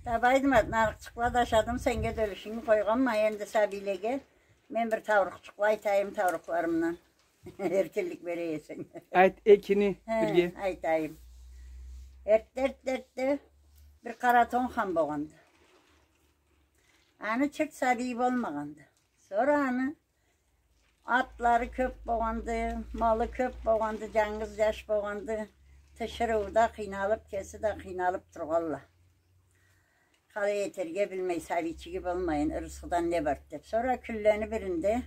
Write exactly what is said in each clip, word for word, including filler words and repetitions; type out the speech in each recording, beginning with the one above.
Табайдым, нарыкъчыкъла да ашадым, сеннге да ёлюшюнгю къойгъанма, энди сабийлеге мен бир таурухчукъла айтайым, таурухларымдан. Эркинлик бере эсенг. Айт, экини бирге. Айтайым. Эртде, эртде, эртде бир къара тон хан болгъанды. Аны чырт сабийи болмагъанды. Сора аны атлары кёп болгъанды, малы кёп болгъанды, джангыз джаш болгъанды. Тиширыу да къыйналып, кеси да къыйналып тургъанла. Къалай этерге билмей, сабийчиги болмайын, ырысхыдан не барды деп. Сора кюнлени биринде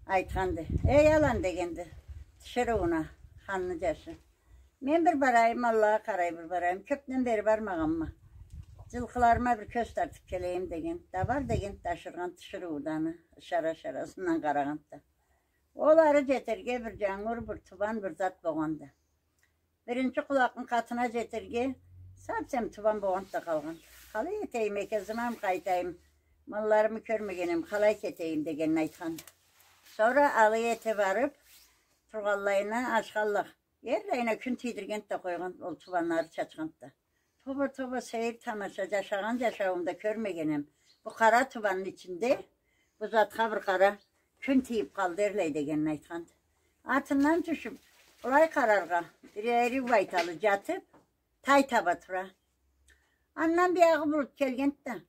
айтханды. «Эй, алан», — дегенди тиширыуна ханны джашы. «Мен бир барайым, Аллахха къарай бир барайым. Кёпден бери бармагъанма. Джылкъыларыма бир кёз тартып келейим», — деген. «Да бар», — деген, ашыргъан тиширыу да аны, ышара-ышарасындан къарагъанды. Ол ары джетерге бир джангур, бир тубан, бир зат болгъанды. Биринчи къулакъны къатына джетерге, сапсем тубан болгъанды да къалгъанды. «Къалай этейим экен, зымам къайтайым, малларымы кёрмегенем, къалай кетейим?» — дегенин айтхан. Сора алай эте барып, тургъанлайына ашханлыкъ. Эрлайына кюн тийдиргенди да къойгъан, ол тубанлары чачханды да. «Тоба, тоба, сейир тамаша, джашагъан джашауумда кёрмегенем. Бу къара тубанны ичинде бу затха бир къара кюн тийип къалды эрлай», — дегенин айтханды. Атындан тюшюп, былай къараргъа, бир эриу байталы джатып, тай таба тура. Андан биягъы булут келгенди да,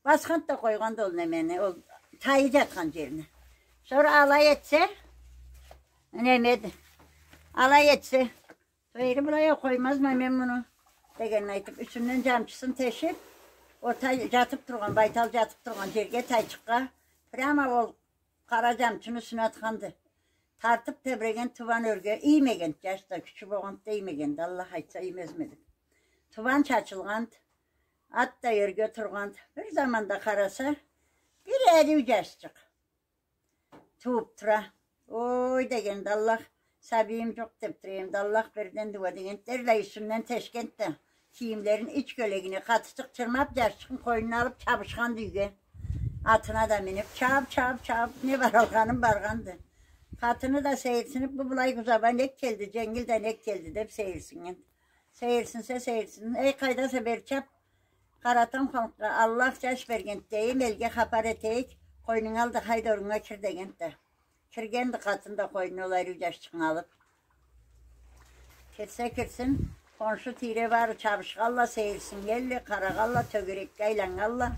басханды да къойгъанды ол немени, ол тайы джатхан джерине. Сора алай этсе, немеди, алай этсе, «Сейири былай а къоймазма мен муну», — дегенин айтып, юсюнден джамчысын тешип, ол тай джатып тургъан, байтал джатып тургъан джерге, тайчыкъгъа, прямо ол къара джамчыны юсюне атханды. Тартып тебреген тубан ёрге иймегенди, джаш да, кючю болгъанды да, иймегенди. Аллах айтса, иймезме деп. Тубан чачылгъанды. Ат да ёрге тургъанды. Бир заманда къараса, бир эриу джашчыкъ тууп тура. «Ой, — дегенди, — Аллах, сабийим джокъ деп тура эдим да, Аллах берденди уа», — дегенди. Эрлай юсюнден тешгенди да, кийимлерин, ич кёлегин, къатычыкъ чырмап, джашчыкъны къойнуна алып, чабышханды юйге. Атына да минип, чаб, чаб, чаб, не баралгъанын баргъанды. Къатыны да сейирсинип, «Бу былай узаба нек келди, дженгил да нек келди?» — деп сейирсинген. Сейирсинсе, сейирсин. «Эй, къайдаса, бери чап, Къаратон халкъгъа Аллах джаш берген дейим, элге хапар этейик, къойнунгу ал да, хайда, оруннга кир», — дегенди да. Киргенди къатын да къойнуна ол ариу джашчыкъны алып. Кирсе кирсин, хоншу тийре бары чабышханла, сейирсиннгенле, къарагъанла, тёгерекге айланнганла,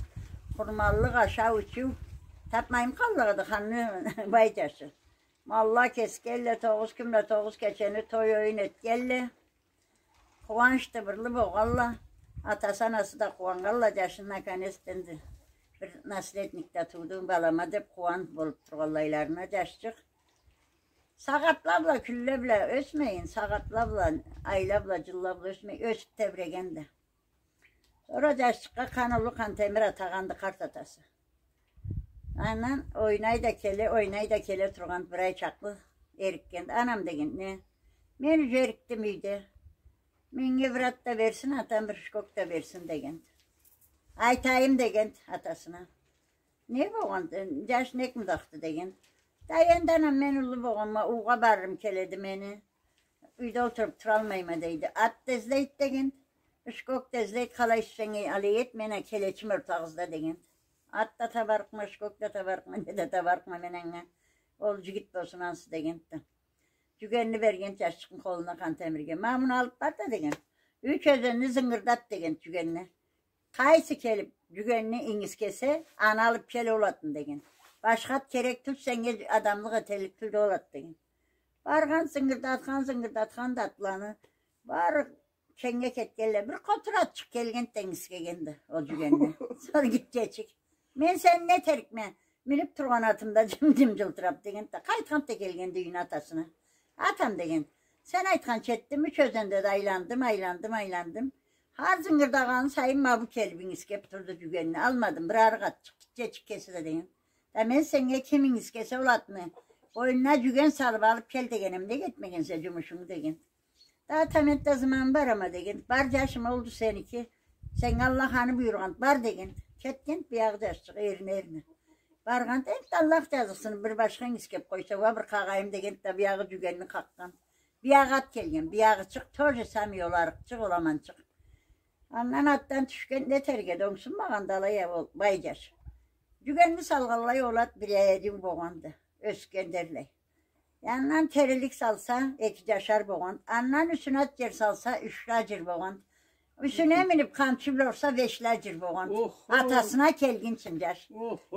къурманлыкъ, ашау, ичиу, тапмайым къаллыкъ эди ханны бай джашы. Малла кесгенле, тогъуз кюн бла тогъуз кечени той-оюн этгенле. Къууанч тыбырлы болгъанла, атасы-анасы да къууаннганла, джашын наконец-то энди бир наследник да тууду балама деп къууан болуп тургъанлайларына джашчыкъ. Сагъатла бла, кюнле бла ёсмейин, сагъатла бла, айла бла, джылла бла ёсмей, ёсюп тебрегенди. Сора джашчыкъгъа Къан улу Къантемир атагъанды къарт атасы. Андан ойнай да келе, ойнай да келе тургъан, бир ай чакълы эрикгенди. Анам дегенди: «Не? Мен уже эрикдим юйде. Меннге бир ат да берсин атам, бир шкок да берсин», — дегенди. «Айтайым», — дегенди атасына. «Не болгъанды? Джаш нек мудахды?» — дегенди. «Да энди, анам, мен уллу болгъанма, уугъа барырым келеди мени. Юйде олтуруп туралмайма», — дейди. «Ат да излейди», — дегенди. «Шкок да излейди, къалай сюйсенг алай эт, мен а келечим ортагъызда», — дегенди. Ат да табарыкъма, шкок да табарыкъма, не да табарыкъма мен анга. Ол джигит болсун ансы, дегенди да. Джюгенни бергенди джашчыкъны къолуна Къантемирге. «Ма муну алып бар да, — дегенди, — юч ёзенни зынгырдат», — дегенди джюгенни. «Къайсы келип джюгенни ингискесе, аны алып кел ол атын», — дегенди. «Башха ат керек тюл, сеннге адамлыкъ этерлик тюлдю ол ат», — дегенди. Баргъан, зынгырдатхан, зынгырдатхан да атланы. Бары кенгек этгенле, бир къотур атчыкъ келгенди да ингискегенди ол джюгенни. Сора гитчечик: «Мен сени не этерикме? Минип тургъан атым да джым-джым джылтырап», — дегенди да, къайтханды да келгенди юйюне, атасына. «Атам, — дегенди, — сен айтханча этдим, юч ёзенде да айландым, айландым, айландым. Хар зынгырдагъаны сайын ма бу келип ингискеп турду джюгенни. Алмадым, бир арыкъ атчыкъ, гитчечик кеси да», — дегенди. «Да мен сеннге, ким ингискесе ол атны, бойнуна джюген салып алып кел дегенем, нек этмегенсе джумушунгу?» — дегенди. «Да атам, энтда зыман барама», — дегенди. «Бар, джашым, олду сеники. Сеннге Аллах аны буюргъанды, бар», — дегенди. Кетгенди биягъы джашчыкъ эрине, эрине. Баргъанды, энтда Аллах джазыкъсынып, бир башха ингискеп къойса уа бир къагъайым, дегенди да, биягъы джюгенни къакъгъан. Биягъы ат келген, биягъычыкъ, то же самое, ол арыкъчыкъ, ол аманчыкъ. Андан атдан тюшген, не этерге да онгсунмагъанды алай а ол бай джаш. Джюгенни салгъанлай ол ат бир эриу богъанды, ёсгенди эрлай. Андан терилик салса, эки джашар богъанды. Андан юсюне ат джер салса, ючле аджир богъанды. Юсюне миниб, къамчы бла урса, бешле аджир богъанды. Атасына келгинчи джаш.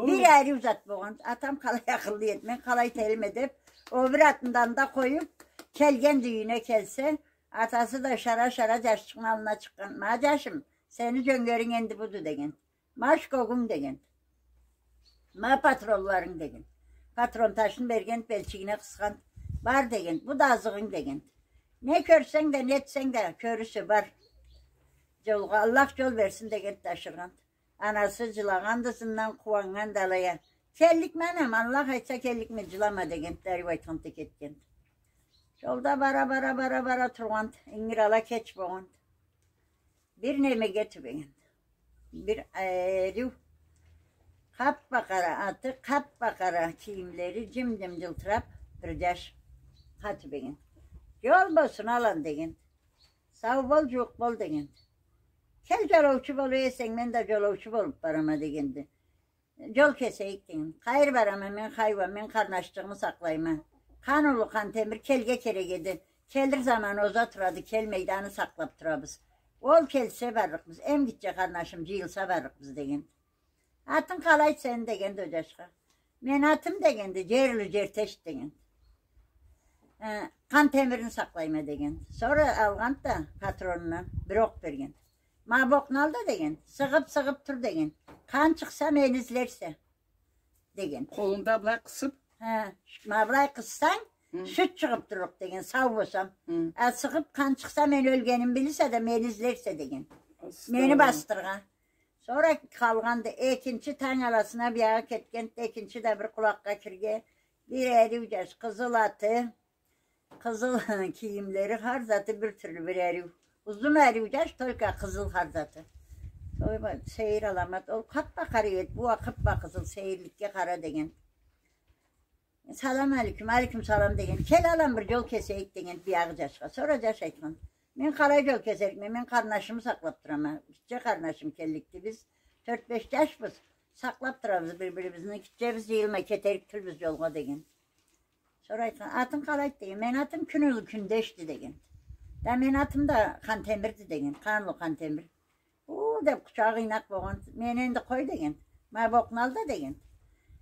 Бир эриу зат богъанды. Атам къалай акъыллы эди, мен къалай этелликме деб, ол бир атын да анда къоюб, келгенди юйюне. Келсе, атасы да шара-шара джашчыкъны аллына чыкъгъан. Ма, джашым, сени джёнгеринг энди буду, деген. Ма шкогунг, деген. Ма патронларынг, деген. Патрон ташын берген, белчигине къысхан. Бар, деген, бу да азыгъынг, деген. Не кёрсенг да, не этсенг да, кёрюрсе, бар. Джолгъа, Аллах джол берсин, деген, ашыргъан. Анасы джылагъанды ызындан, къууаннганды алай а. Келликме, анам, Аллах айтса, келликме, джылама, деген, да ариу айтханды да кетгенди. Джолда бара, бара, бара, бара тургъанды. Ингир ала кеч богъанды. Бир немеге тюбегенди. Бир эриу, къаппа-къара аты, къаппа-къара кийимлери, джым-джым джылтыраб, бир джаш ха тюбегенди. Джол болсун, алан, дегенди. Сау бол, джууукъ бол, дегенди. Кел, джолоучу болур эсенг, мен да джолоучу болуб барама, дегенди. Джол кесейик, деген. Къайры барама мен, хайуан, мен къарнашчыгъымы сакълайма. Къан улу Къантемир келге керек эди. Келир заманы оза турады, келмейди, аны сакълаб турабыз. Ол келсе барлыкъбыз, эм гитче къарнашым джыйылса барлыкъбыз, деген. Атын къалайды сени, дегенди ол джашха. Мени атым, дегенди, Джерлю Джертеш, деген. Э, Къантемирни сакълайма, деген. Сора алгъанды да патронундан бир окъ берген. Ма бу окъну ал да, деген. Сыгъыб, сыгъыб тур, деген. Къан чыкъса, мени излерсе, деген. Къолунда былай къысыб. Хы, ма былай къыссанг, сют чыгъыб турлукъ, деген, сау болсам. А сыгъыб, къан чыкъса, мен ёлгеними билирсе да, мени излерсе, деген. Мени бастыргъа. Сора къалгъанды, экинчи танг аласына биягъы кетгенди, экинчи да бир къулакъгъа кирге, бир эриу джаш, къызыл аты, къызыл кийимлери, хар заты бир тюрлю бир эриу. Узун эриу джаш, только къызыл хар заты. Тойба, сейир аламат, ол къаппа-къара эди, бу а къыппа-къызыл, сейирликге къара, деген. Салам алейкум, алейкум салам, деген. Кел, алан, бир джол кесейик, деген, биягъы джашха. Сора джаш айтхан: мен къалай джол кесерикме, мен къарнашымы сакълаб турама. Гитче къарнашым келликди, биз тёрт-беш джашбыз. Сакълаб турабыз бир-бирибизни, гитчебиз джыйылмай кетерик тюлбюз джолгъа, деген. Сора айтхан: атынг къалайды, деген. Мен атым Кюн улу Кюндешди, деген. Да мен атым да Къантемирди, деген. Къан улу Къантемир. У, деб, къучагъы къыйнакъ богъан. Мен энди къой, деген. Ма бу окъну ал да, деген.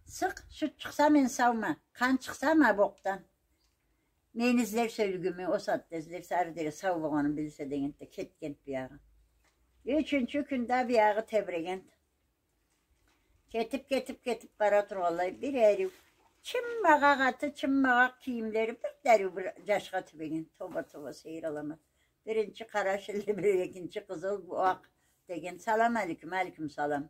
Сыкъ, сют чыкъса, мен саума. Къан чыкъса, ма бу окъдан, мени излерсе, ёлюгюмю, ол сагъатда излерсе, ары дери сау богъанымы билирсе, дегенди да кетгенди биягъы. Ючюнчю кюн да биягъы тебирегенди. Кетиб, кетиб, кетиб бара тургъанлай, бир эриу, чыммагъакъ аты, чыммагъакъ кийимлери, бир да эриу бир джашха тюбеген. Тоба, тоба, сейир аламат. Биринчи къара шилли, бир экинчи къызыл, бу акъ, деген. Салам алейкум. Алейкум салам.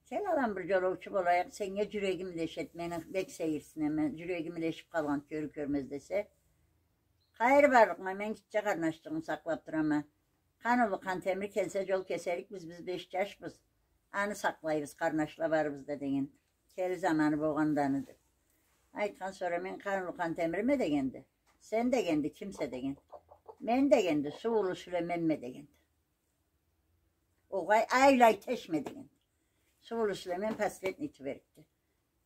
Кел, алан, бир джолоучу болайыкъ, сеннге джюрегим илешеди, мени бек сейирсинеме, джюрегим илешиб къалгъан кёрюр-кёрмез, десе. Къайры барлыкъма, мен гитче къарнашчыгъымы сакълаб турама. Къан улу Къантемир келсе, джол кесерикбиз, биз беш джашбыз. Аны сакълайбыз, къарнашла барыбыз да, дегенди. Кел, заманы богъанды аны, деб айтхан. Сора мен Къан улу Къантемирме, дегенди. Сен, дегенди, кимсе, дегенди. Мен, дегенди, Суу улу Сюлеменме, дегенди. Огъай, айлай тешме, дегенди. Суу улу Сюлемен последний тюберикди.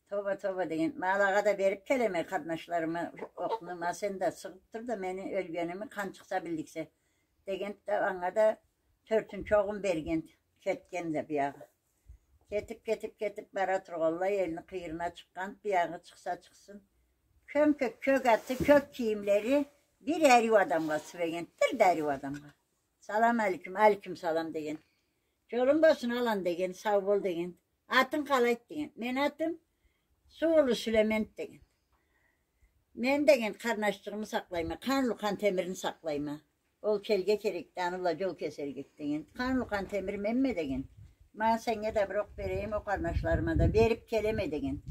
Тоба, тоба, деген. Ма алагъа да бериб келеме, къарнашларыма, окъну, ма сен да сыгъыб тур да, мени ёлгеними къан чыкъса билдиксе, дегенди да, анга да тёртюнчю огъун бергенди. Кетгенди биягъы. Кетиб, кетиб, кетиб бара тургъанлай, элни къыйырына чыкъгъанды, биягъы чыкъса чыкъсын. Кём-кёк, кёк аты, кёк кийимлери, бир эриу адамгъа тюбегенди, бир да эриу адамгъа. Салам алейкум. Алейкум салам, деген. Джолунг болсун, алан, деген, сау бол, деген. Атынг къалайды, деген. Мен атым Суу улу Сюлеменди, деген. Мен, деген, къарнашчыгъымы сакълайма, Къан улу Къантемирни сакълайма. Ол келге керекди, аны бла джол кесерикди, деген. Къан улу Къантемир менме, деген. Ма сеннге да бир окъ берейим, ол къарнашларыма да бериб келеме, деген.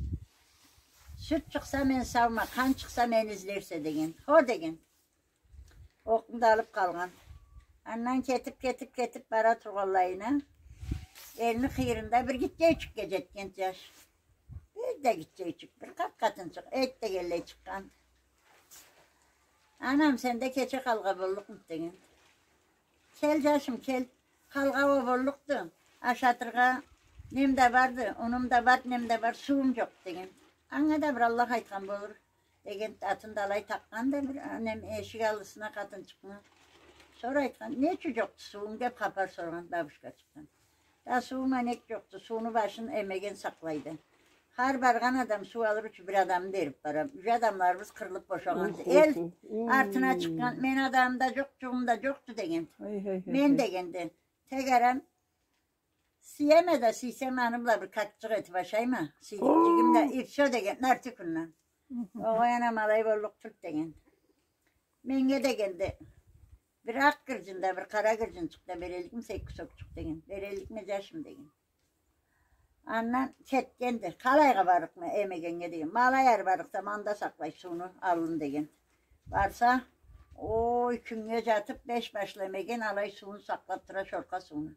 Сют чыкъса, мен саума, къан чыкъса, мени излерсе, деген. Хо, деген. Окъну да алыб къалгъан. Андан кетиб, кетиб, кетиб бара тургъанлайына, элни къыйырында бир гитчечикге джетген джаш. Бир да гитчечик, бир къат-къатынчыкъ, эт дегенлей чыкъгъан. Анам, сенде кече къалгъа боллукъмуду, деген. Кел, джашым, кел. Къалгъа уа боллукъду. Ашатыргъа нем да барды, унум да барды, нем да бар, сууум джокъду деген. Анга да бир Аллах айтхан болур деген, атын да алай такъгъан да бир, а, нем, эшик аллысына къатынчыкъны. Сора айтхан, не ючюн джокъду сууунг деп хапар соргъан бабушкачыкъдан. Да сууум а нек джокъду, сууну башын Эмеген сакълайды. Хар баргъан адам суу алыр ючюн бир адамын берип бара. Уже адамларыбыз къырылып бошагъанды. Эл артына чыкъгъан, мен адамым да джокъ, джугъум да джокъду деген. Мен дегенди. Тек арам сиеме да, сийсем аны бла бир какчыкъ этип ашайма. Сийдикчигим да, и всё деген, нарты кюннен. Огъай, анам, алай боллукъ тюлдю деген. Меннге дегенди. Бир акъ гырджын да, бир къара гырджынчыкъ да берелликмисе, эки кусокчукъ деген. Берелликме, джашым деген. Андан кетгенди. Къалайгъа барлыкъма Эмегеннге деген. Ма алай ары барлыкъсам, анда сакълай сууну, аллын деген. Барса, ой, кюннге джатып, беш башлы Эмеген алай сууну сакълап тура, шоркъа сууну.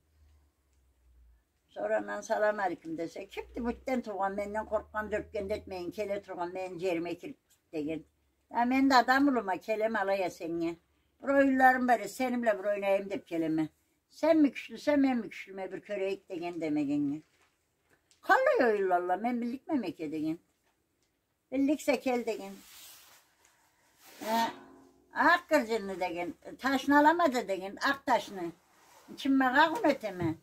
Сора андан салам алейкум десе, кимди бу итден туугъан, менден къоркъгъан, дёртгенди этмейин, келе тургъан, мени джериме кирип деген. А мен да адам улума, келеме алай а сеннге. Бир оюнларым бар эди, сени бла бир ойнайым деп келеме. Сенми кючлюсе, менми кючлюме, бир кёрейик дегенди Эмегеннге. Къаллай оюнла, мен билликме экен деген. Билликсе кел деген. Э, акъ гырджынны деген, ташны алама да деген, акъ ташны. Чыммагъа ун этеме.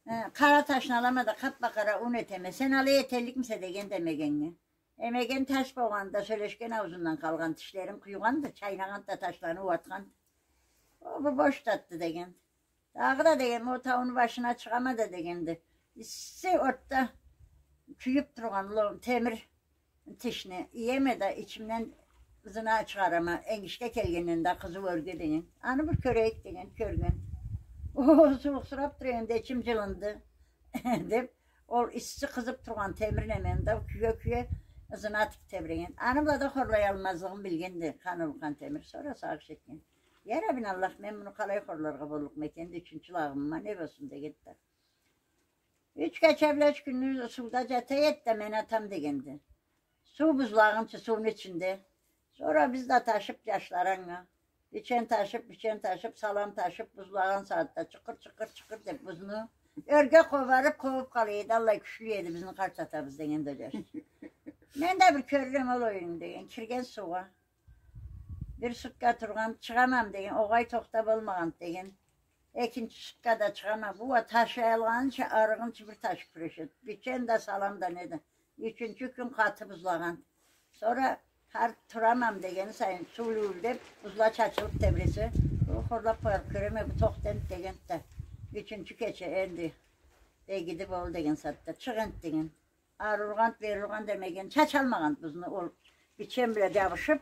Э, къара ташны алама да къап-къара ун этеме. Сен алай этелликмисе дегенди Эмегеннге. Эмеген таш болгъанды, сёлешген ауузундан къалгъан, тишлерин къуйгъанды, чайнагъанды да, ташланы ууатханды. О, бу бош затды деген. Дагъыда деген, о тауну башына чыгъама да дегенди. Исси отда кюйюп тургъан лом-, темир тишни иеме да, ичимден ызына чыгъарама, энгишге келгенден да къызыу ёрге деген. Аны бир кёрейик деген, кёрген. О, сууукъсурап тура эдим да, ичим джылынды, деп, ол исси къызып тургъан темир немени да кюе-кюе ызына атып тебреген. Аны бла да хорлаялмазлыгъын билгенди Ханурхан Темир. Сора сагъыш этген. Я Раббин Аллах, мен муну къалай хорларгъа боллукъма экен да, ючюнчю лагъымыма не болсун дегенди да. Юч кече бла юч кюнню сууда джата эди да, мени атам дегенди. Суу бузлагъынчы, сууну ичинде. Сора биз да ташып, джашлары анга. Бичен ташып, бичен ташып, салам ташып, бузлагъан сагъатда чыкъыр, чыкъыр, чыкъыр деп бузну ёрге къобарып, къобуп къала эди, аллай кючлю эди бизни къарт атабыз дегенди джаш. Мен да бир кёрюрем ол оюнну деген, кирген суугъа. Бир сутка тургъан, чыгъамам деген, огъай, тохта, болмагъанды деген. Экинчи суткада чыгъама, бу уа ташыялгъанынчы, арыгъынчы бир ташып кюрешеди. Бичен да, салам да, не да. Ючюнчю кюн къаты бузлагъан. Сора хар турамам дегени сайын, суу люлдеп, бузла чачылып тебресе, бу хорлап къоярыкъ, кёреме, бу тохта энди дегенди да. Ючюнчю кече энди, эгиди бол деген сагъатда, чыкъ энди деген. Ары ургъанды, бери ургъанды, Эмеген чачалмагъанды бузну, ол бичен бла джабышып,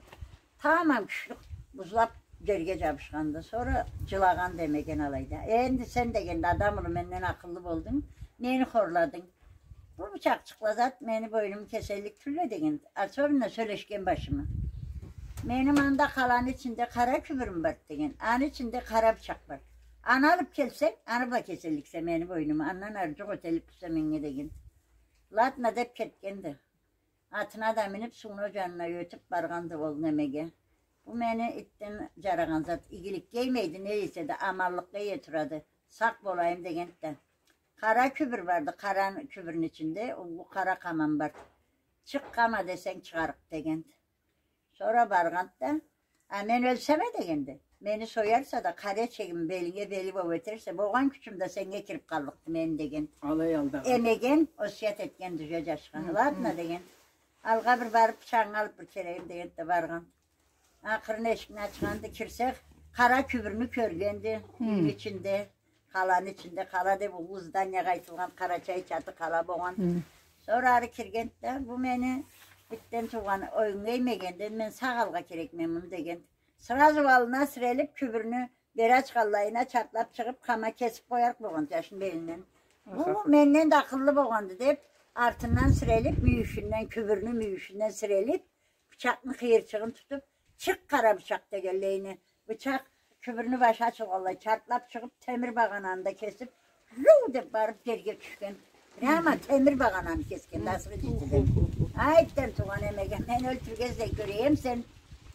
тамам кючлю бузлап джерге джабышханды. Сора джылагъанды Эмеген алайда. Энди сен дегенди, адам улу, менден акъыллы болдунг, мени хорладынг. Бу бычакъчыкъла зат мени бойнуму кеселлик тюлле дегенди. Особенно сёлешген башымы. Меним анда къаланы ичинде къара кюбюрюм барды деген. Аны ичинде къара бычакъ бар. Аны алып келсенг, аны бла кеселликсе мени бойнуму. Андан ары джукъ этеллик тюлсе меннге дегенди. Ладно деп кетгенди. Атына да минип, сууну джанына ётюп баргъанды ол немеге. Бу мени итден джарагъан зат, игиликге иймейди, не эсе да, аманлыкъгъа ие турады. Сакъ болайым дегенди да. Къара кюбюр барды, къара кюбюрню ичинде уллу къара къаман барды. Чыкъ, къама десенг, чыгъарыкъ дегенди. Сора баргъанды да, а мен ёлсеме дегенди, мени соярса да, къара эчегими белинге бели болуп этерсе, болгъан кючюм да сеннге кирип къаллыкъды мени дегенди. Алай алда. Эмеген осият этгенди уже джашха. Ладно деген. Алгъа бир барып, бычагъынгы алып бир келейим дегенди да баргъан. Акъырын эшикни ачханды, кирсе, къара кюбюрню кёргенди, юйню ичинде. Къаланы ичинде, къала деп уллу зданиягъа айтылгъан, къарачай чаты къала болгъан. Сора ары киргенди да, бу мени итден туугъан оюннга иймегенди, мен сакъ алгъа керекме муну дегенди. Сразу аллына сирелип, кюбюрню бери ачханлайына чартлап чыгъып, къама кесип къоярыкъ болгъан джашны белинден. Бу менден да акъыллы болгъанды деп, артындан сирелип, мюйюшюнден, кюбюрню мюйюшюнден сирелип, бычакъны къыйырчыгъын тутуп, чыкъ, къара бычакъ дегенлейине. Бычакъ кюбюрню башы ачылгъанлай чартлап чыгъып, темир багъананы да кесип, жуу деп барып жерге тюшген. Прямо темир багъананы кесген, да, асыры джитиден. Ай, итден туугъан, эмеге, мени ёлтюргенлей кёреме сен,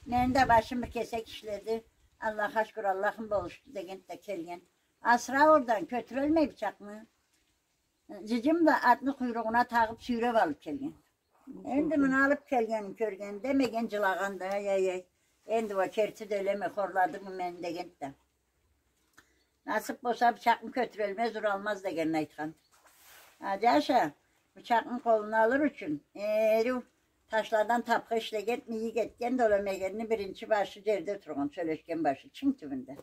мени да башым бир кесек ишледи. Аллахха шукур, Аллахым болушду деген да келген. Асыра ордан, кётюрелмей бычакъны. Джыджым да атны къуйругъуна тагъып, сюйреп алып келген. Энди муну алып келгенин кёргенде, Эмеген джылагъанды, ай, ай, ай. Энди уа керти да ёлеме, хорлады бу мени дегенди да. Насып болса, бычакъны кётюрелмез, уралмаз дегенин айтхан. А, джаша, бычакъны къолуна алыр ючюн, эриу ташладан тапха ишлеген мийик этгенди, ол Эмегенни биринчи башы джерде тургъан, сёлешген башы, чынг тюбюнде.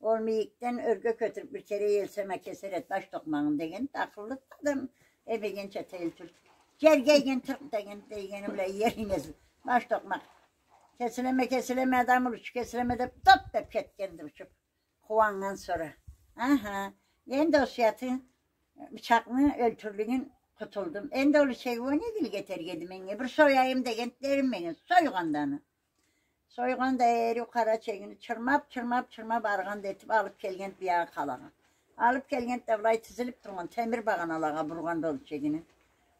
Ол мийикден ёрге кётюрюп бир кере элсеме кесер эди баш токъмагъын деген, акъыллы адам, Эмегенча тюйюлдю. Джерге ийген, тыркъ деген, дейгени бла иер иймез. Баш токъмакъ. Кесилеме, кесилеме, адам улучу, кесилеме деп, топ деп кетгенди учуп. Къууаннган сора. Аха. Энди ол сыяты бычакъны ёлтюрлюгюн къутулдум. Энди ол ичеги уа не игилик этерик эди меннге? Бир сояйым деген дерим меннге. Сойгъанды аны. Сойгъан да эриу къара ичегини чырмап, чырмап, чырмап, аргъан да этип алып келген биягъы къалагъа. Алып келген да былай тизилип тургъан темир багъаналагъа бургъан да ол ичегини.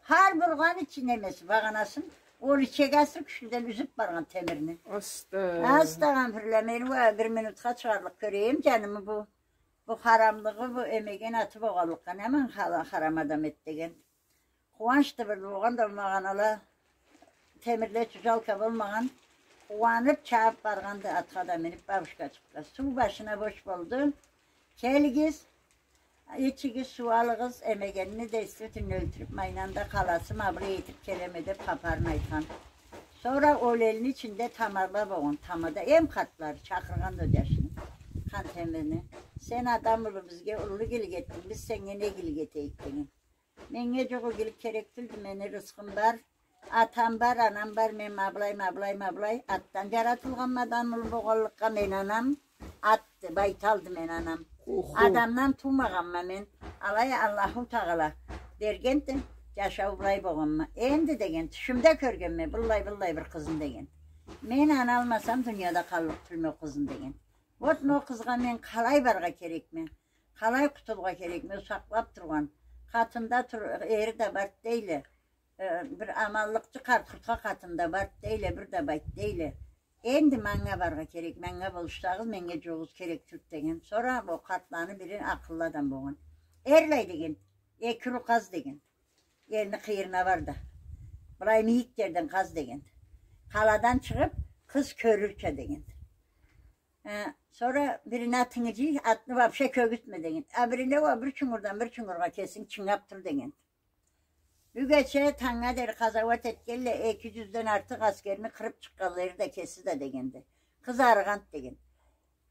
Хар бургъан ичи немеси, багъанасын, ол ичеги асыры кючлюден юзюп баргъан темирни. Аста. Астагъанфирулла, мен уа бир минутха чыгъарлыкъ кёрейим джанымы бу. Бу харамлыгъы, бу Эмеген аты болгъанлыкъгъа, не аман хала-, харам адам эди деген. Къууанчды бир болгъан да, багъанала, темирле чужалка болмагъан. Къууанып, чабып баргъанды, атха да минип, бабушкачыкъгъа. Суу башына бош болду. Келигиз, ичигиз, суу алыгъыз, Эмегенни действительно ёлтюрюп, майнанда къаласы ма былай этип келеме деп хапарын айтхан. Сора ол элни ичинде тамарла болгъан, тамада эм къартлары, чакъыргъанды ол джашны, Хантемирни. Сен, адам улу, бизге уллу игилик этдинг, биз сеннге не игилик этейик деген. Меннге джукъ игилик керек тюлдю, мени рысхым бар. Атам бар, анам бар, мен ма былай, ма былай, ма былай. Атдан джаратылгъанма, адам улу болгъанлыкъгъа, мен анам атды, байталды мен анам. Охо. Адамдан туумагъанма мен. Алай Аллаху Тагъала бергенди, джашау былай болгъанма. Энди деген, тюшюмде кёргенме, быллай, быллай бир къызны деген. Мен аны алмасам, дунияда къаллыкъ тюлме ол къызны деген. Вот, ол къызгъа мен къалай барыргъа керекме? Къалай къутулургъа керекме, сакълап тургъан. Къатында тур-, эри да барды дейле. Э, бир аманлыкъчы къарт-къуртха къатында барды дейле, бир да байды дейле. Энди манга барыргъа керек, манга болушсагъыз, меннге джууугъуз керек тюлдю деген. Сора ол къартланы бири акъыллы адам болгъан. Эрлай деген, эки уру къаз деген. Элни къыйырына бар да. Былай мийик джерден къаз деген. Къаладан чыгъып, къыз кёрюрча деген. Э, сора бирине атынгы джый, атны вообще кёгюзтме деген. А бирине уа бир чунгурдан бир чунгургъа кесинг чынгап тур деген. Бюгече танга дери къазауат этгенле, эки джюзден артыкъ аскерни къырып чыкъгъанла эри да, кеси да дегенди. Къыз арыгъанды деген.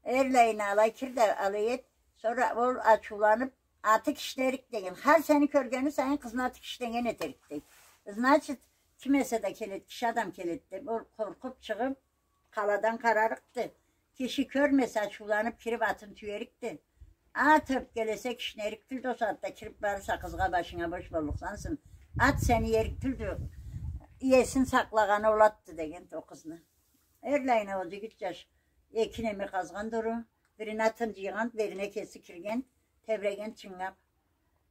Эрлайына алай кир да, алай эт. Сора ол ачыуланып, аты кишнерик деген. Хар сени кёргени сайын къызны аты кишнеген этерик дей. Значит, ким эсе да келед, киши адам келед деп, ол къоркъуп чыгъып, къаладан къарарыкъды. Киши кёрмесе, ачыуланып кирип, атын тюерикди. Ат ёпкелесе, кишнерик тюлдю, ол сагъатда кирип барырса, къызгъа башынга бош боллукъ сансын. Ат сени иерик тюлдю, иесин сакълагъаны ол атды дегенди ол къызны. Эрлайына ол джигит джаш эки неме къазгъанды уру, бирине атын джыйгъанды, бирине кеси киргенди, тебрегенди чынгап.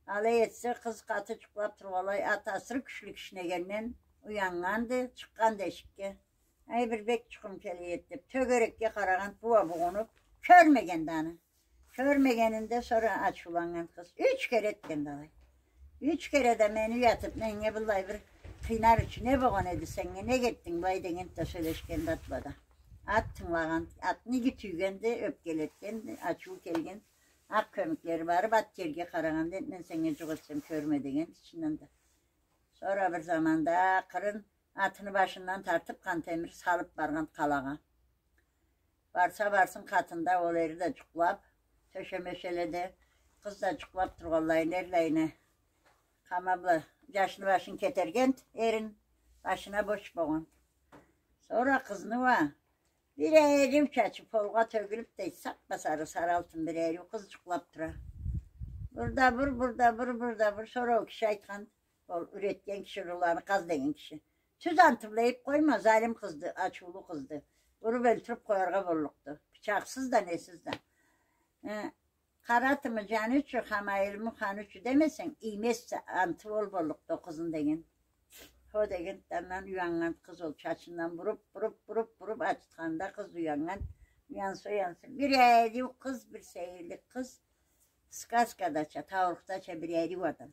Алай этсе, къыз къаты джукълап тургъанлай, ат асыры кючлю кишнегенден уяннганды, чыкъгъанды эшикге. Ай, бир бек джукъум келе эди деп, тёгерекге къарагъанды, бу уа бугъунуп, кёрмегенди аны. Кёрмегенинде сора ачыуланнганды къыз. Юч кере этгенди алай. Юч кере да мени уятып, меннге быллай бир къыйнар ючюн, не болгъан эди сеннге, нек этдинг былай дегенди да, сёлешгенди ат бла да. Ат тынгылагъанды, атны иги тюйгенди, ёпкелетгенди, ачыуу келгенди. Акъ кёмюклери барып, ат джерге къарагъанда, мен сеннге джукъ этсем, кёрме дегенди ичинден да. Сора бир заманда акъырын атыны башындан тартып, Хантемир салып баргъанды къалагъа. Барса барсын, къатында ол эри да джукълап, тёшемешеледе, къыз да джукълап тургъанлайына, эрлайына, къама бла джашны башын кетерген, эрин башына бош болгъан. Сора къызны уа бир эриу чачы полгъа тёгюлюп да, сап-сары, сары алтын бир эриу къыз джукълап тура. Бур да бур, бур да бур, бур да бур. Сора ол киши айтхан, ол юретген киши, уруланы къаз деген киши. Тюз анты бла ийип къойма, залим къызды, ачыулу къызды. Уруп ёлтюрюп къояргъа боллукъду. Бычакъсыз да, несиз да. Э, къара атымы джаны ючюн, хамайылымы ханы ючюн демесенг, иймезсе, анты ол боллукъду ол къызны деген. Хо деген, андан уяннган къыз ол, чачындан буруп, буруп, буруп, буруп, ачытханда къыз уяннган. Уянса, уянса. Бир эриу къыз, бир сейирлик къыз. Сказкадача, таурухдача бир ариу адам.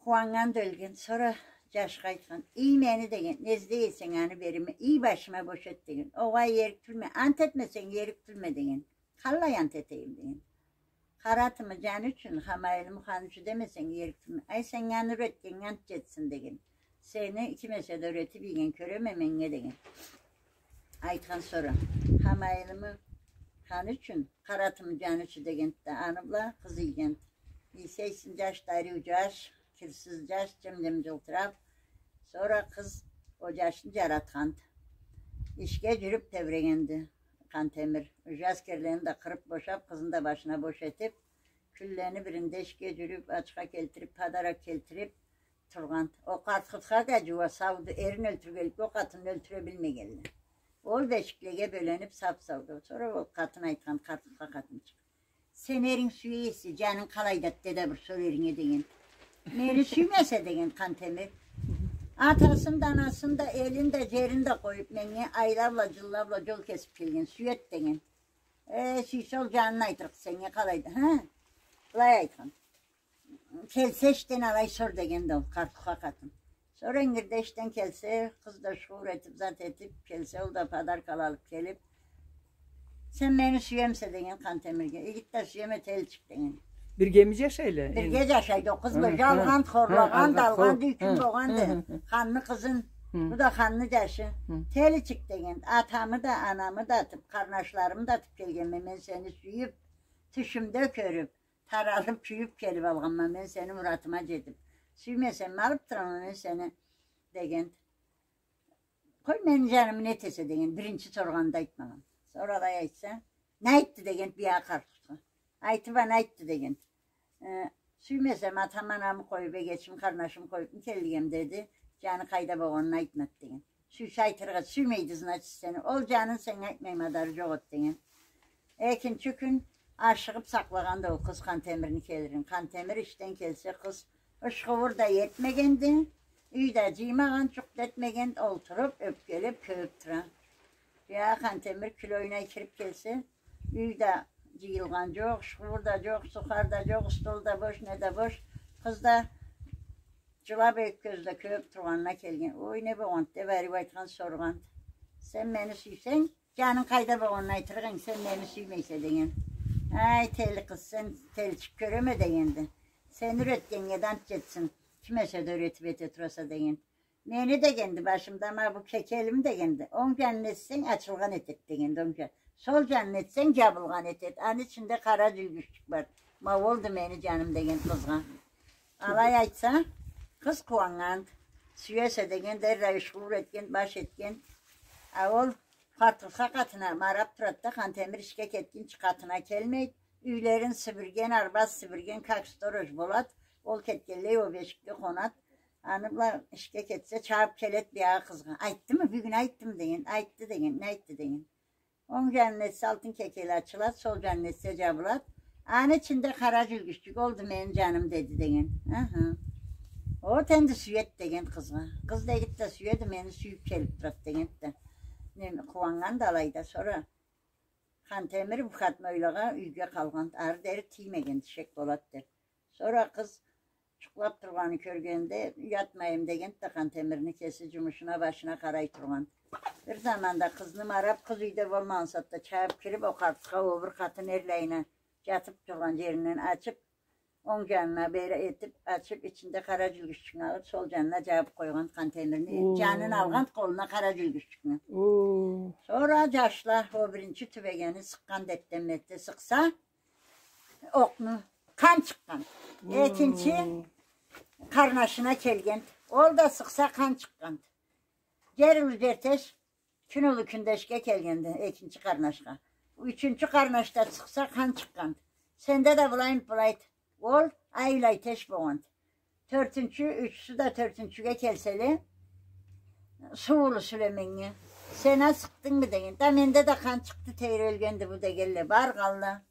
Къууаннган да ёлген, сора джашха айтхан: «Ий мени, — деген, — не излей эсенг, аны береме, ий, башыма бош эт», — деген. «Огъай, ерик тюлме, ант этмесенг, ерик тюлме», — деген. «Къаллай ант этейим?» — деген. «Къара атымы джаны ючюн, Хамайлымы ханы ючюн демесенг, ерик тюлме». «Ай, сеннге аны юретгеннге ант джетсин», — деген. «Сени ким эсе да юретиб ийген кёреме меннге», — деген. Айтхан сора: «Хамайлымы ханы ючюн, Къара атымы джаны ючюн», — дегенд да, аны бла къыз ийгенд. Ийсе ийсин, джаш да ариу джаш, кирсиз джаш, джым-джым джылтыраб. Сора къыз ол джашны джаратханд. Ишге джюрюб тебрегенди Къантемир. Уже аскерлени да къырыб бошаб, къызны да башына бош этиб, кюнлени биринде ишге джюрюб, ачха келтириб, подарок келтириб тургъанд. Ол къарт-къуртха да джууа сауду, эрин ёлтюргенликге ол къатынны ёлтюре билмегенле. Ол бешиклеге бёлениб сап-сауду. Сора ол къатын айтхан, къарт-къуртха къатынчыкъ: «Сени эринг сюе эсе, джанынг къалай да эте да бир сор эринге», — деген. «Мени сюймесе, — деген Къантемир, — атасын да, анасын да, элин да, джерин да къоюб, меннге айла бла, джылла бла джол кесиб келген, сюед», — деген. «Э, сюйсе, ол джанын айтырыкъды сеннге, къалай да, хы?» Былай айтхан. «Келсе ишден, алай сор», — дегенди ол къарт-къуртха къатын. Сора ингирде ишден келсе, къыз да шуур этиб, зат этиб келсе, ол да подаркала алыб келиб: «Сен мени сюемисе?» — деген Къантемирге. Игит да: «Сюеме, теличик», — деген. Биргеми джашайла? Бирге джашайды ол къыз бла. Джалгъанд, хорлагъанд, алгъанд, юй-кюй болгъанды. Ханны къызын, бу да ханны джашы. «Теличик», — деген. «Атамы да, анамы да атыб, къарнашларымы да атыб келгенме мен, сени сюйюб, тюшюмде кёрюб, таралыб, кюйюб келиб алгъанма мен, сени муратынга джетиб. Сюймесенг, алыб турама мен сени», — деген. «Къой, мени джанымы не этесе?» — деген. Биринчи соргъанында айтмагъан. Сора алай айтса: «Не айтды?» — деген, биягъы къарт-къуртха. «Айтыб а, не айтды?» — деген. «Э, сюймесем, атам-анамы къоюб, эгечим-къарнашымы къоюбму келгенме, — деди, — джаны къайда болгъанын айтмады», — деген. «Сюйсе айтырыкъ эди, сюймейди, значит, сени. Ол джанын сеннге айтмай мадары джокъ эди», — деген. Экинчи кюн ашыгъыб сакълагъанды ол къыз Къантемирни келирин. Къантемир ишден келсе, къыз ышхууур да этмегенди, юй да джыймагъан, джукъ да этмеген, олтуруб, ёпкелеб, кёбюб тура. Биягъы Къантемир кюле-ойнай кириб келсе, юй да джыйылгъан джокъ, ышхууур да джокъ, сухарь да джокъ, стол да бош, не да бош. Къыз да джылаб, эки кёзю да кёбюб тургъанына келген. «Ой, не болгъанд?» — деб, ариу айтхан, соргъанд: «Сен мени сюйсенг, джанынг къайда болгъанын айтырыкъ эдинг, сен мени сюймейсе», — деген. «Ай, тели къыз, сен теличик кёреме», — дегенди. «Сени юретгеннге да ант джетсин, ким эсе да юретиб эте тураса», — деген. «Мени, — дегенди, — башымда ма бу кекелими, — дегенди, — онг джанын этсенг, ачылгъан этед, — дегенди, — онг джан. Сол джанын этсенг, джабылгъан этед. Аны ичинде къара джюлгючюк бар. Ма олду мени джаным», — деген къызгъа. Алай айтса, къыз къууаннган, сюесе деген, дерреу ышхууур этген, баш этген. А ол къарт-къуртха къатына мараб турад да, Къантемир ишге кетгинчи къатына келмейд. Юйлерин сибирген, арбаз сибирген, как сторож болад. Ол кетгенлей ол бешикде къонад. Аны бла ишге кетсе, чабыб келед биягъы къызгъа. «Айтдымы, бюгюн айтдымы?» — деген. «Айтды», — деген. «Не айтды?» — деген. «Онг джанын этсе, алтын кекели ачылад, сол джанын этсе, джабылад. Аны ичинде къара джюлгючюк, олду мени джаным», — деди, — деген. «Аха. Вот энди сюед», — деген къызгъа. Къыз да, игит да сюеди, мени сюйюб келиб турад, — дегенди да. Неме, къууаннган да алайда. Сора Къантемир бухатмойлагъа юйге къалгъан, ары дери тиймеген, ишек болад деб. Сора къыз джукълаб тургъанын кёргенде, уятмайым дегенди да, Къантемирни кеси джумушуна, башына къарай тургъан. Бир заманда къызны мараб, къыз юйде болмагъан сагъатда чабыб кириб, ол къартха, ол бир къатын эрлайына джатыб тургъан джеринден ачыб, онг джанына бери этиб, ачыб, ичинде къара джюлгючюкню алыб, сол джанына джабыб къойгъан Къантемирни. О. Джанын алгъан къолуна къара джюлгючюкню. О. Сора джашла, ол биринчи тюбегени сыкъгъан, дертден метте сыкъса, окъну, къан чыкъгъан. О. Экинчи къарнашына келген. Ол да сыкъса, къан чыкъгъан. Джер улу джертеш, кюн улу кюндешге келгенди экинчи къарнашха. Ючюнчю къарнашда сыкъса, къан чыкъгъан. Сенде да былайм былайд. Ол айлайтеш болгъанд. Тёртюнчю, ючюсю да тёртюнчюге келселе, суу улу Сюлейменнге: «Сен а сыкъдынгмы?» — деген. «Да менде да къан чыкъды, тейри ёлгенди бу», — дегенле. Баргъанла.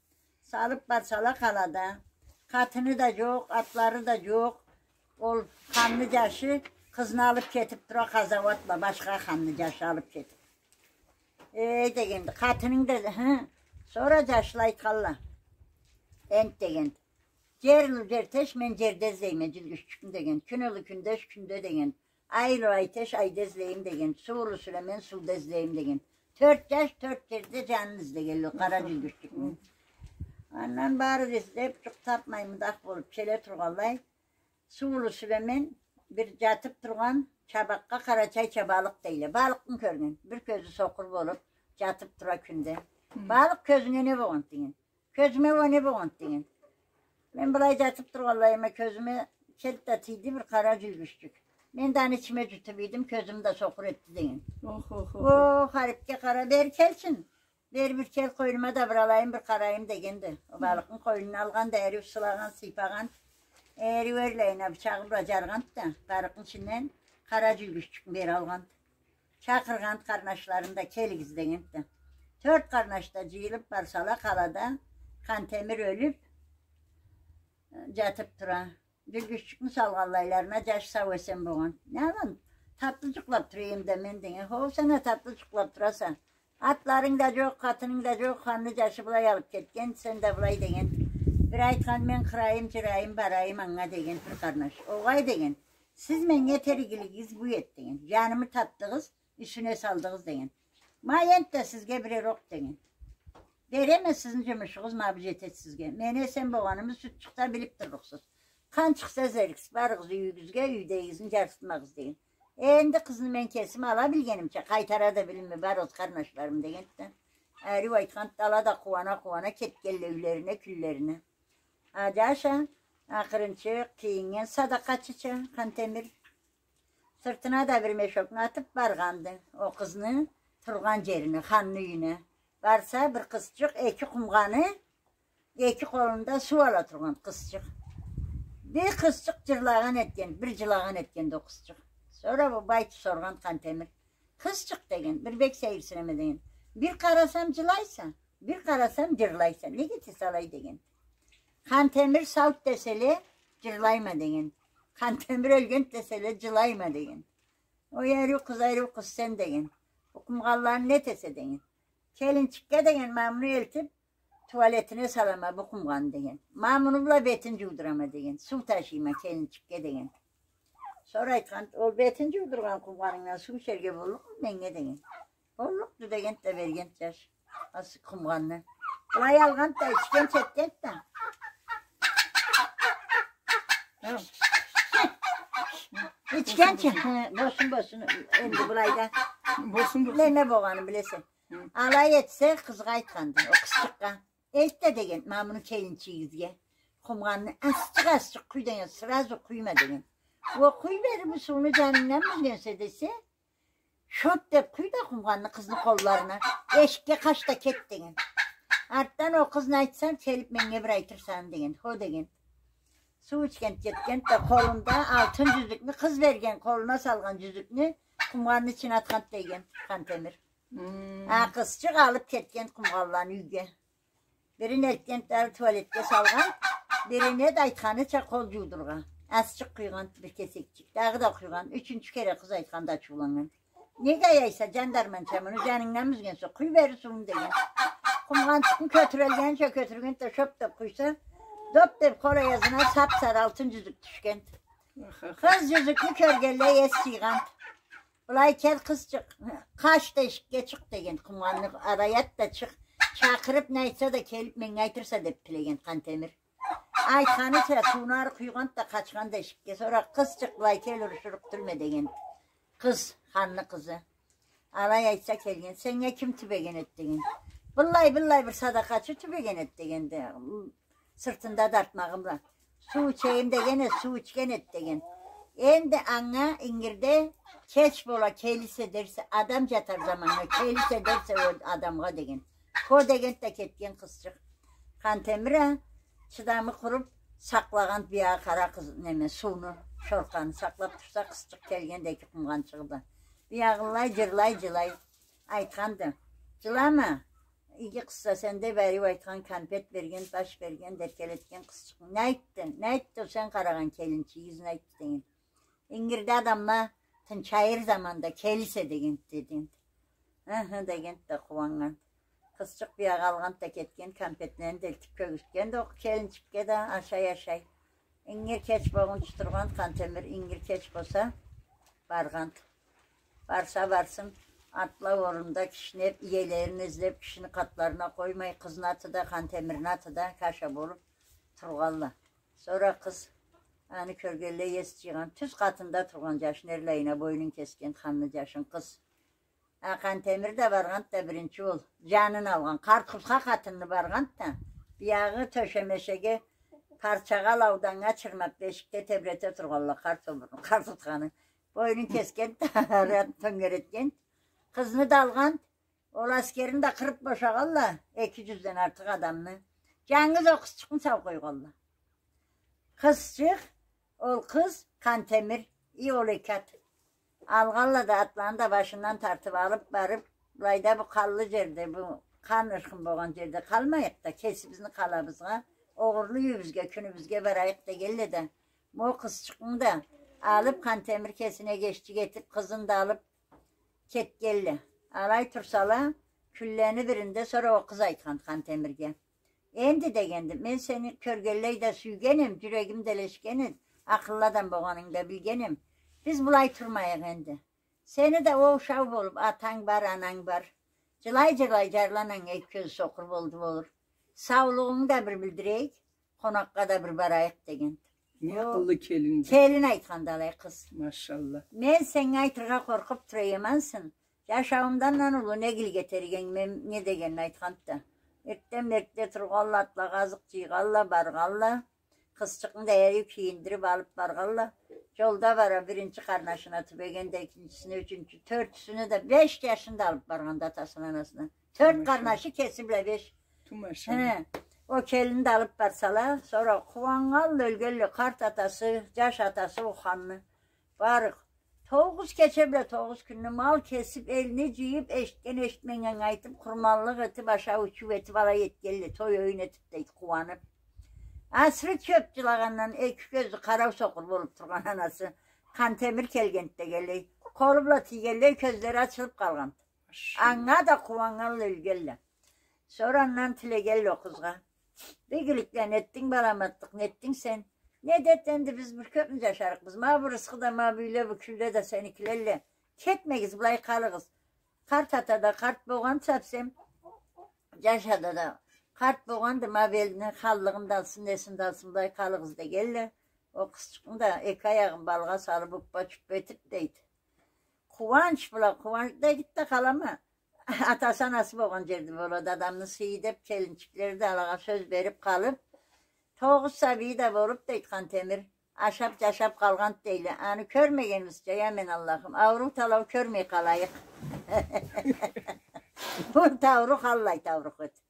Салыб барсала къалада. Къатыны да джокъ, атлары да джокъ. Ол ханны джашы къызны алыб кетиб тура къазауатла, башха ханны джашы алыб кетиб. «Эй, — дегенди, — къатынынг да», — хы. Сора джашла айтханла: Энт, деген. Жер улу жерде эш, мен жерде излейме жюлгюччюкню, деген. Кюн улу кюнде эш, кюнде, деген. Ай улу айда эш, айда излейме, деген. Суу улу сюреме, мен сууда излейме, деген. Тёрт жаш тёрт жерде жанын излегенле къара жюлгюччюкню. Андан бары да излеп, жукъ тапмай, мудах болуп келе тургъанлай, суу улу сюреме, бир жатып тургъан чабакъгъа, къарачайча балыкъ дейле. Балыкъны кёрген. Бир кёзю сокъур болуп, жатып тура кюнде. Балыкъ, кёзюнге не болгъанды, деген. Кёзюме уа не болгъанды, деген. Мен былай жатып тургъанлайыма кёзюме келди да тийди бир къара жюлгюччюк. Мен да аны ичиме жутуп ийдим, кёзюм да сокъур этди, деген. Ох, ох, ох. О, Харипге къара, бери келчи. Бери бир кел, къойнума да бир алайым, бир къарайым, дегенди. О балыкъны къойнуна алгъанды, эриу сылагъан, сыйпагъан. Эриу эрлайына бычагъы бла жаргъанды да, балыкъны ичинден къара жюлгюччюкню бери алгъанды. Чакъыргъанды къарнашларын да, келигиз, дегенди. Тёрт къарнаш да жыйылып барсала, къалада Къантемир ёлюп, э, жатып тура. Жюлгюччюкню салгъанлайларына, жаш сау-эсен болгъан. Не алан, татлы жукълап тура эдим да мен, деген. Хо, сен а татлы жукълап тураса. Атларынг да жокъ, къатынынг да жокъ, ханны жашы былай алып кетген, сен да былай, деген. Бир айтхан, мен къырайым, жырайым, барайым анга, деген бир къарнаш. Огъай, деген. Сиз меннге этериглигигиз бу эди, деген. Жанымы тапдыгъыз, юсюне салдыгъыз, деген. Ма энтда сизге бирер окъ, деген. Береме, сизни жумушугъуз ма бу жетеди сизге. Мени эсен болгъанымы сютчюкде билип турлукъсуз. Къан чыкъса, изериксиз, барыгъыз юйюгюзге, юйдегигизни жарсытмагъыз, деген. Энди къызны мен кесим ала билгенимча, къайтара да билме, барыгъыз къарнашларым, дегенди да. Ариу айтханды, ала да къууана-къууана кетгенле юйлерине, кюнлерине. А жаш а, акъырынчыкъ кийиннген садакъачыча Къантемир. Сыртына да бир мешокну атып баргъанды. О къызны тургъан жерине, ханны юйюне. Барса, бир къызчыкъ эки къумгъаны, эки къолунда суу ала тургъан къызчыкъ. Бир къызчыкъ жырлагъан этген, бир жылагъан этгенди о къызчыкъ. Сора бу бай соргъан Къантемир. Къызчыкъ, деген, бир бек сейирсинеме, деген. Бир къарасам, жылайса, бир къарасам, жырлайса. Неге этесе алай, деген. Къантемир сауд деселе, жырлайма, деген. Къантемир ёлген деселе, жылайма, деген. Ой, ариу къыз, ариу къыз сен, деген. Бу къумгъанланы не этесе, деген. Келинчикге, деген, ма муну элтип, туалетине салама бу къумгъаны, деген. Ма муну бла бетин жуудурама, деген. Суу ташыйма келинчикге, деген. Сора айтхан, ол бетин жуудургъан къумгъанынгдан суу ичерге боллукъму меннге, деген. Боллукъду, дегенди да, бергенди жаш. Ас къумгъанны. Былай алгъанды да, ичгенча этгенди да. Ичгенча, хы, болсун, болсун. Энди былайда. Болсун, болсун. Неме болгъанын билесе. Хы. Алай этсе, къызгъа айтханды, о къызчыкъгъа. Элт да, деген, ма муну келинчигигизге. Къумгъанны азчыкъ-азчыкъ къуй, деген, сразу къуйма, деген. О къуй бери бу сууну, жанынгдан бюзгенсе десе, шоп деп къуй да къумгъанны къызны къолларына. Эшикге къач да кет, деген. Артдан о къызны айтсанг, келип меннге бир айтырса, деген. Хо, деген. Суу ичгенди, кетгенди да, къолунда алтын жюзюкню, къыз берген, къолуна салгъан жюзюкню къумгъанны ичине атханды, деген Къантемир. Хы. А къызчыкъ алып кетген къумгъанланы юйге. Бирин элтгенди да, туалетге салгъан, бирине да айтханыча къол жуудургъа. Азчыкъ къуйгъан бир кесекчик, дагъыда къуйгъан. Ючюнчю кере къыз айтханды, ачыуланнган. Неге аяйса, жандарманча, муну жанынгдан бюзгенсе, къуй бери сууну, деген. Къумгъанчыкъны кётюрелгенича кётюргенди да, шоп деп къуйса, доп деп къол аязына сап-сары алтын жюзюк тюшгенди. Къыз жюзюкню кёргенлей эс жыйгъанды. Былай кел, къызчыкъ, къач да эшикге чыкъ, деген, къумгъанны ара ят да чыкъ. Чакъырып, не айтса да келип, меннге айтырса, деп тилеген Къантемир. Айтханыча, сууну ары къуйгъанды да, къачханды эшикге. Сора, къызчыкъ, былай кел, урушурукъ тюлме, деген. Къыз, ханны къызы. Алай айтса келген, сеннге ким тюбеген эди, деген. Быллай, быллай бир садакъачы тюбеген эди, дегенди. Сыртында дартмагъы бла. Суу ичейим деген эди, суу ичген эди, деген. Энди анга ингирде кеч бола, келисе дерсе, адам жатар заманнга келисе дерсе ол адамгъа, деген. Хо дегенди да кетген къызчыкъ. Къантемир а чыдамы къуруп, сакълагъанды биягъы къара къыз, неме, сууну, шоркъаны сакълап турса, къызчыкъ келгенди эки къумгъанчыгъы бла. Биягъылай, жырлай, жылай. Айтханды. Жылама. Иги къызса сен, деп, ариу айтхан, кампет берген, баш берген, эркелетген къызчыкъны. Не айтды? Не айтды о сен къарагъан келинчигигиз, не айтды, деген. Ингирде адамла тынчайыр заманда келисе, деген, дегенди. Ыхы, дегенди да къууаннган. Къызчыкъ биягъы алгъанды да кетгенди, кампетлени да элтип кёргюзтгенди ол келинчикге да, ашай-ашай. Ингир кеч болгъунчу тургъанды Къантемир, ингир кеч болса, баргъанды. Барса барсын, атла орунда кишнеп, иелерин излеп, кишини къатларына къоймай, къызны аты да, Къантемирни аты да каша болуп тургъанла. Сора къыз аны кёргенлей эс джыйгъан, тюз къатында тургъан джашны эрлайына бойнун кесген ханны джашын къыз. А Къантемир да баргъанды да биринчи ол. Джанын алгъан. Къарт-къуртха къатынны баргъанды да. Биягъы тёшемешеге парчагъа, лауданнга чырмап, бешикде тебрете тургъанла къарт обурну, къарт утханы. Бойнун кесгенди да, тёнгеретгенди. Къызны да алгъанды. Ол аскерин да къырып бошагъанла, эки джюзден артыкъ адамны. Джангыз ол къызчыкъны сау къойгъанла. Къызчыкъ, ол къыз Къантемир, и ол эки ат. Алгъанла да атланы да башындан тартып алып барып, былайда бу къанлы джерде, бу къан ырхын болгъан джерде къалмайыкъ да, кесибизни къалабызгъа, огъурлу юйюбюзге, кюнюбюзге барайыкъ дегенле да, мо къызчыкъны да алып, Къантемир кесине геччик этип, къызын да алып, кетгенле. Алай турсала, кюнлени биринде сора ол къыз айтхан Къантемирге. Энди, дегенди, мен сени кёргенлей да сюйгенем, джюрегим да элешгенди, акъыллы адам болгъанынгы да билгенем. Биз былай турмайыкъ энди. Сени да оушау болуп, атанг бар, ананг бар. Джылай-джылай джарлы ананг эки кёзю сокъур болду болур. Саулугъунгу да бир билдирейик, къонакъгъа да бир барайыкъ, дегенди. Не акъыллы келинди. Келин айтханды алай къыз. Машалла. Мен сеннге айтыргъа къоркъуп тура эдим ансы. Джашауумдан уллу не игилик этерик эдинг, мен не дегенин айтханды да. Эртден-эртде тургъанла, атлагъа азыкъ джыйгъанла, баргъанла. Къызчыкъны да ариу кийиндирип алып баргъанла. Джолда бара биринчи къарнашына тюбегенди, экинчисине, ючюнчю, тёртюсюне да, беш джашын да алып баргъанды атасына, анасына. Тёрт къарнашы, кеси бла беш. Тумаша. Хе. Ол келинни да алып барсала, сора къууаннганла ёлгенле, къарт атасы, джаш атасы ол ханны. Барыкъ. Тогъуз кече бла тогъуз кюнню мал кесип, элни джыйып, эшитген-эшитмегеннге айтып, къурманлыкъ этип, ашау-ичиу этип, алай этгенле, той-оюн этип, дейди, къууанып. Асыры кёп джылагъандан эки кёзю къарау сокъур болуп тургъан анасы Къантемир келгенди дегенлей. Къолу бла тийгенлей, кёзлери ачылып къалгъанды. Анга да къууаннганла ёлгенле. Сора андан тилегенле ол къызгъа. Бир игиликлени этдинг, бир аламатлыкъны этдинг сен. Не да эт, энди биз бир кёпмю джашарыкъбыз? Ма бу рысхы да, ма бу юйле, бу кюлле да сеникилелле. Кетмегиз, былай къалыгъыз. Къарт ата да къарт болгъан совсем. Джаш ата да къарт болгъанды, ма бу элни ханлыгъын да алсын, несин да алсын, былай къалыгъыз дегенле. Ол къызчыкъны да эки аягъын балгъа салып, уппа-чуппа этип, дейди. Къууанч бла, къууанч да, гит да къалама. Атасы, анасы болгъан джерде болады адамны сыйы деп, келинчиклери да алагъа сёз берип къалып, тогъуз сабийи да болуп, дейди Къантемир. Ашап-джашап къалгъанды, дейле. Аны кёрмегенибизча, я мен Аллахым, ауруу талау кёрмей къалайыкъ. Бу тауруху аллай тауруху эди.